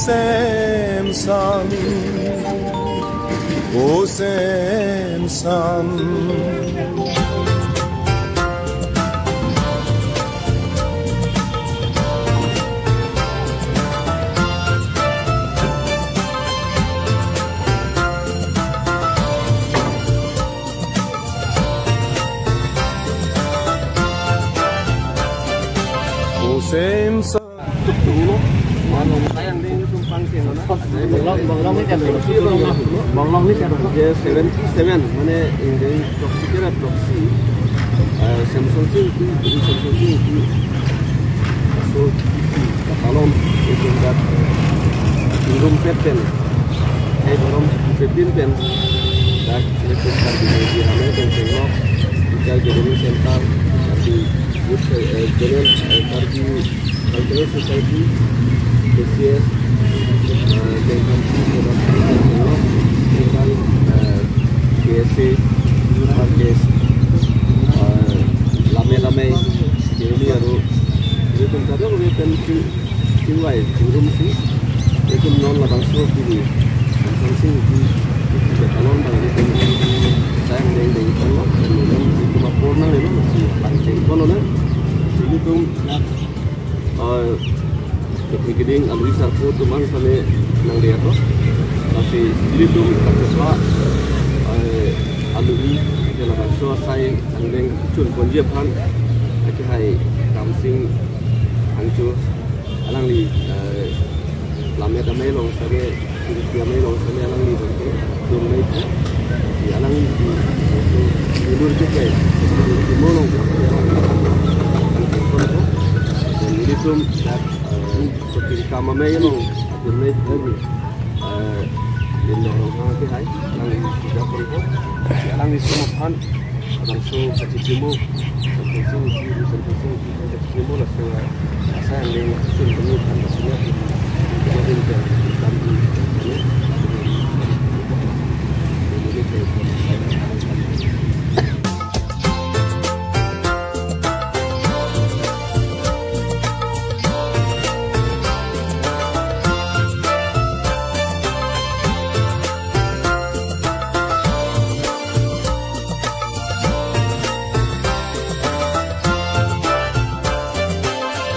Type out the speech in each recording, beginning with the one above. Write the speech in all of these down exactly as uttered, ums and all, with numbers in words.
Samson, O Samson. O Samson. Seventy seven, mane ingdeng throksi kera throksi, eh, Samson Sing Ingti, Guru Samson Sing Ingti, so, Ingti, Katalon, ingdeng dak, ingrum pet pen, eh, borom pepin pen, dak, lepen Karbi Media Ramai Kengkeng Lok, Teacher Gathering Center, Karbi Youth, eh, Channel, eh, Karbi Cultural Society, K C S, eh, Kengkang, Kengkang, eh, K S A, R K S, eh, Lame Lame, Keli Aru, ilitum kadokave pen ching, chingvai, chingrum si, ilitum non labangso pini, Samson Sing Ingti, Ingti Katalon abang ilitum, sang deng deng pon lo, dan ilitum apor nanglelo, si pangcheng pon lo na, si ilitum, eh, kepi keding alwi sarpo atum an same nangli ato. Lasi ilitum kachepa, eh, alwi ke labangso asai angdeng chun ponji aphan akehai Kamsing Angcho alangli, eh, Lammet Amei along same, Ingti Amei along same alangli bangke dun mei pu. Si alangli si, si, si lur ke kai, si mo along, si alangli. Dan ilitum dak, eh, Sopir Kam Amei along dun mei pu. Eh, Lindong Ronghang akehai, alangli si dak pon pu. Si alangli sum aphan, labangso kachechimo, Samson Sing Ingti, Samson Sing Ingti, kachechimo laso asai angdeng chun ponji aphan, laso nya,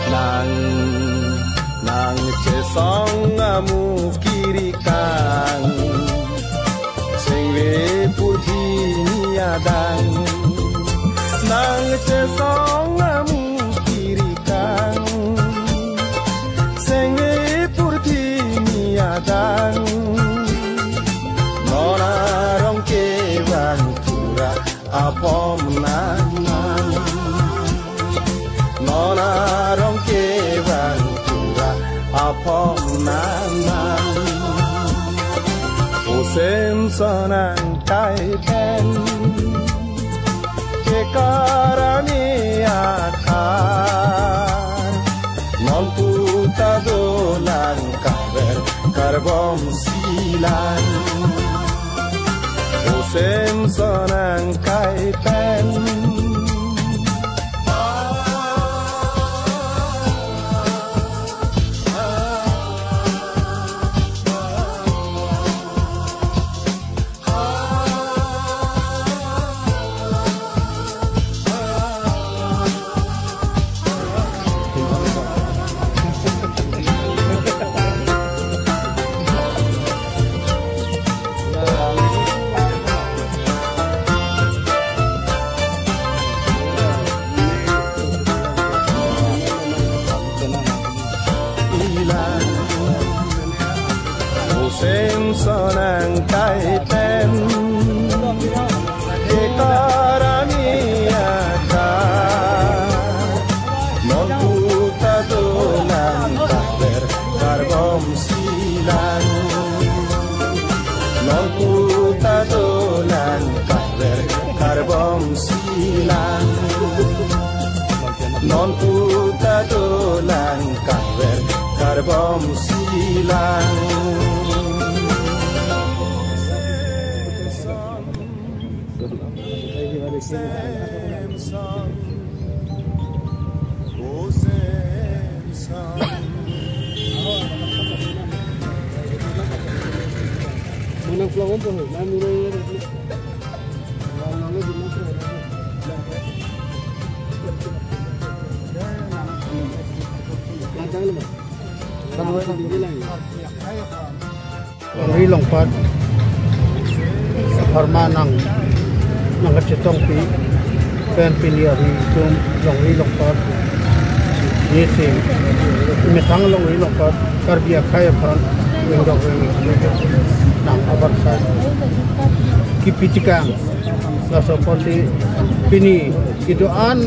Nang, nangchesong amu kiri kang, sengve purthimi adang. Nangchesong amu kiri kang, sengve purthimi adang. Non arong kevang thura apom nangman. Non arong kevang thura apom nangman. O Samson angkai pen kekarami akar, non puta dolang kaver karbom silang. O Samson angkai pen. Ilang, O Samson angkai pen kekarami akar, non puta dolang kaver karbom silang. Non puta dolang kaver karbom silang. Non puta dolang kaver karbom silang. Samson, O Samson. Longri longpat apharman nang, nangkachetongpi pen pini ari itum longri longpat, nisi methang longri longpat Karbi akhei aphan ingdok ring nang abarsa kipi chikang. Laso apotsi pini kedo-an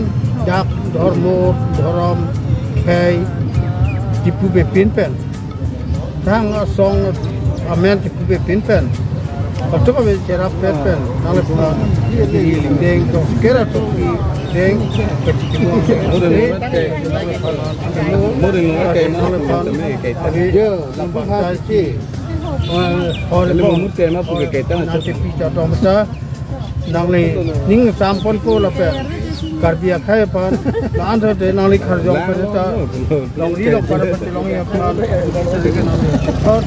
dak dhormo dhorom khei chipupepin pen, thang asong amen chipupepin pen, atum amen cherap pen pen, nangle pha ding dong kera topi ding kachikimo. Modern lo kai ma. Yo, lampu ha chi. Hor mo mute ma pu ke ta na. Nang chepi chatong ta. Nangli ning sampon ko lapen Karbi akhei aphan la-an tha te nangli kharjong pen ta. Longri longpat aphan, longri aphan. Thot,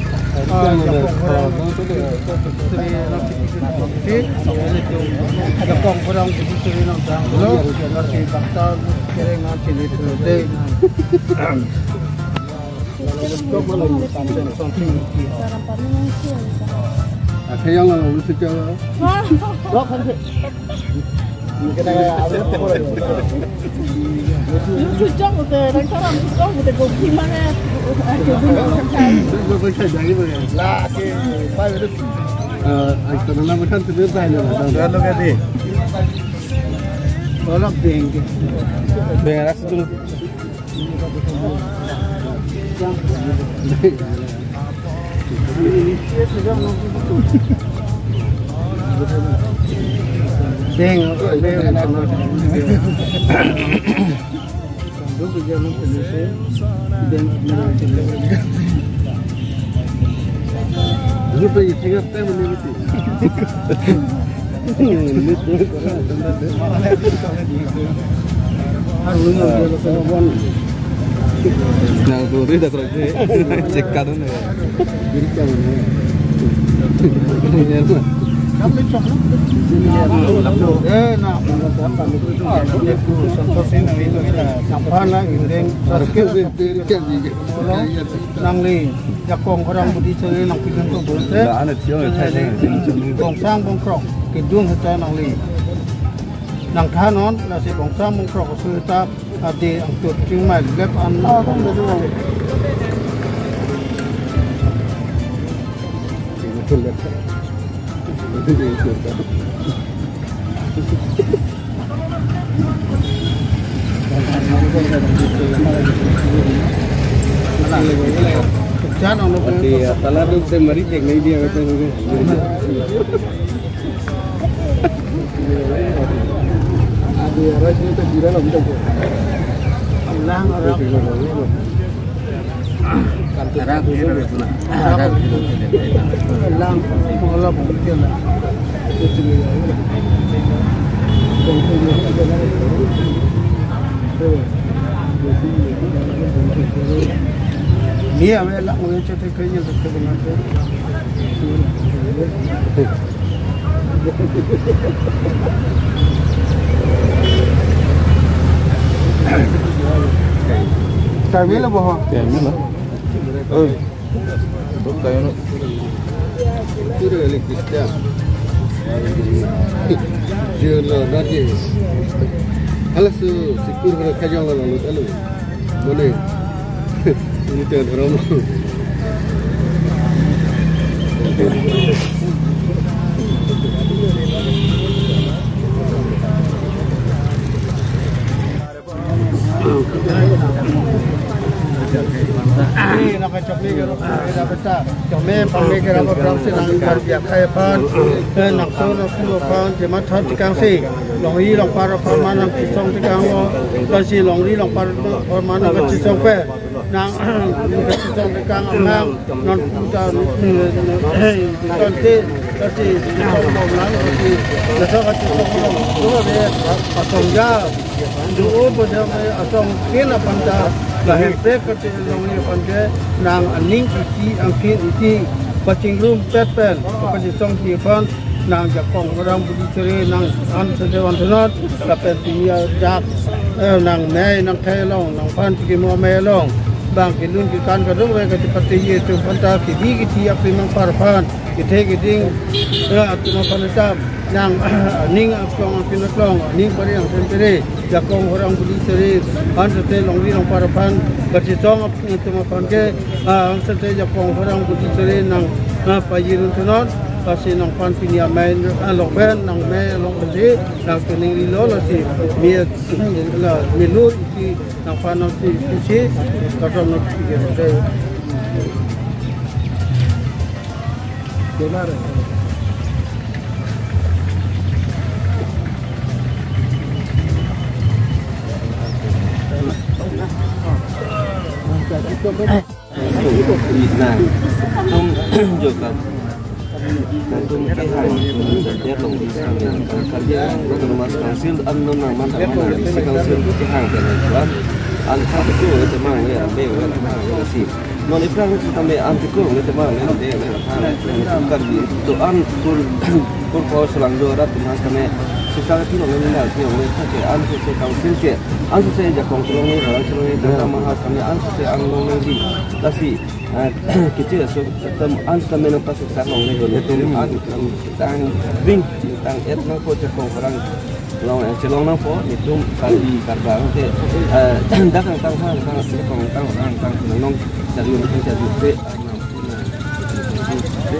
ah, jakong khorang. Sri nang chepi chatong si. Jakong khorang chepi sri nang tang lo. Nang si bakta kereng nang chili de. Akhei yang lalu sejak. Lucu jong udah, dan sekarang jong udah gopi mana? Lah, si, Pak, itu. Eh, itu nama kan sudah saya lah. Lalu kan di. Tolong ding. Beres dulu. Deng, deng. Deng. Nang turi dak rok je. Cek kadun ya. Eh, na. Sampan na indeng. Nangli jakong khorang budi chari nang pidun to bolte. Bongsang bongkrok kedun heta nangli. Nang thanon lasi bongsang bongkrok su heta adi angtut chingmai lep an. Ati, ah, tala tu se mari cek nahi dia kata tu. Adi, arah sini tu kira lah, bukan tu. Lang arah. Lang, malam, ni ame lang, ame chete kanya sa kanya. Time lo boho. Time lo. Oh. Tayo no. Puro electric ya. Jio lo, na je. Hala su, sikur hala kajong lo, lo, lo. Mane. Ini tuan Romo. Kami pamikir apa berang silang Karbi akhei aphan, eh, nang so nang so aphan, jemat hat tikang si, longri longpat apharman nangchisong tikang lo, kasi longri longpat apharman nangchisong pe, nang, nangchisong tikang amang, non puta, eh, non te, kasi, chisong bom lang, kasi, nasa kasi chisong bom, so, eh, asong ja, do o, pada, eh, asong kin aphan ta, lahir pe, kasi, longri aphan ke, nang aning isi, angkin isi, Pachingrum pet pen, kapachesongji aphan, nangjakong Horang Budi Cheri, nang an sese van thunot, lapen pini ajak, eh, nangmei nangthai along, nangphan chikimo amei along, bang kelun kekan kadokave kachepate ye atum aphanta, kebi kethe apimang apar aphan, kethe keding, eh, atum aphan etam, nang, ning aklong apin aklong, ning pari ang senteri, jakong Horang Budi Cheri, an sese longri longpar aphan, kachesong atum aphan ke, ah, an sese jakong Horang Budi Cheri nang, ah, pajirun thunot, lasi nangphan pini amei along pen, nangmei along pensi, nang tuning rilo lasi, mi, la, milur isi, nangphan nangsi, isi, kadom nangsi, Nang, tum jokap. Nang tum kehang, tum jadet long di sang ya. Karbi Anglong Autonomous Council, an non nang man, nang man, District Council kehang pen nang tuan. An thak tu, temang ya, be, temang ya, si. Non iphrang sitame an tikur nge tema nge de nge thang nge tum Karbi to an kur kur ko selang jo rat mas kame sita ti nong nge na ti nong nge thake an sese council ke an sese jakong chelong nge Horang chelong nge kota mahas kame an sese an long nge di lasi, ah, kichi so tem an kame nang pas sa long nge ho tum an tang bing tang et nangpo jakong Horang long, eh, chelong nangpo, netum Karbi Karbang te, eh, dak ang tang hang tang, tang tang tang nong, jadi untuk jadi te,